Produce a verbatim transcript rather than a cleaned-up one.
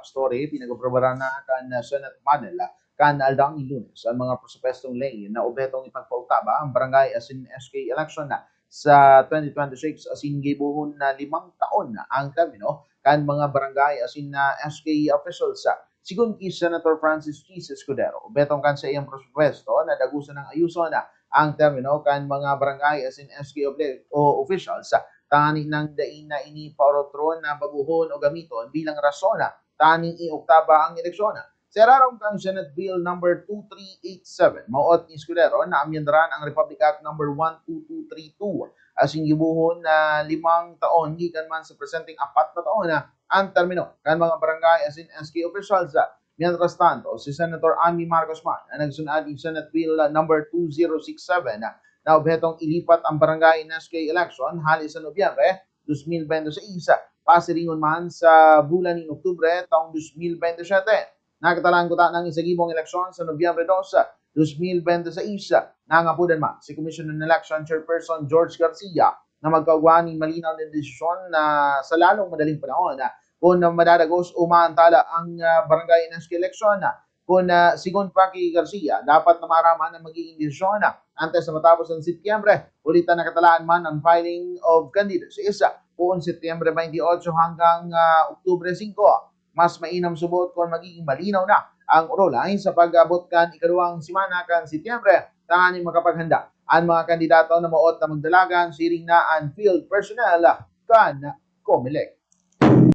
Story, pinag-aprobaran na kan Senate panel kan aldaw nin Lunes ang mga presupuestong ley na obhetong ipagpautaba ang barangay asin S K election na sa twenty twenty-six asin gibohon na limang taon na ang termino kan mga barangay asin na S K officials. Sigon ki Senator Francis Chis Escudero, obhetong kan saiyang presupuesto na dagusan ng ayuson ang termino kan mga barangay asin S K oble- o officials, tanganing dai na ini paorotron na baguhon o gamiton bilang rason tanganing ioktaba ang eleksyon. Sa irarom kan Senate Bill number two three eight seven, maot ni Escudero na amyendaran ang Republic Act number one two two three two, asin gibohon na limang taon gikan man sa presenteng apat na taon na ang termino kan mga barangay asin S K officials. Mientras tanto, si Senator Amy Marcos man ang nagsunod nin Senate Bill number two zero six seven na obhetong ilipat ang barangay S K election hali sa Nobyembre dos mil bente seis, pasiringon man sa bulan nin Oktubre taong dos mil bente siyete. Nakatalaan kuta ng isagibong eleksyon sa Nobyembre dos, dos mil bente seis. Nangapodan man si Commission on Election Chairperson George Garcia na magkaigwa nin malinaw na desisyon na sa lalong madaling panahon, ah, kung madadagos o maantala ang, ah, barangay S K election. Kung, ah, sigon pa ki Garcia, dapat na maaraman ang magiging desisyon, ah, antes na matapos ang Setyembre. Huli ta nakatalaan man ang filing of candidacies, ah, poon Setyembre twenty-eight hanggang, ah, Oktubre singko. Mas mainam subot kung magiging malinaw na ang orolay sa pag-abot kan ikaduwang semana kan Setyembre, tanganing makapaghanda an mga kandidato na maot na magdalagan, siring na an field personnel kan Comelec.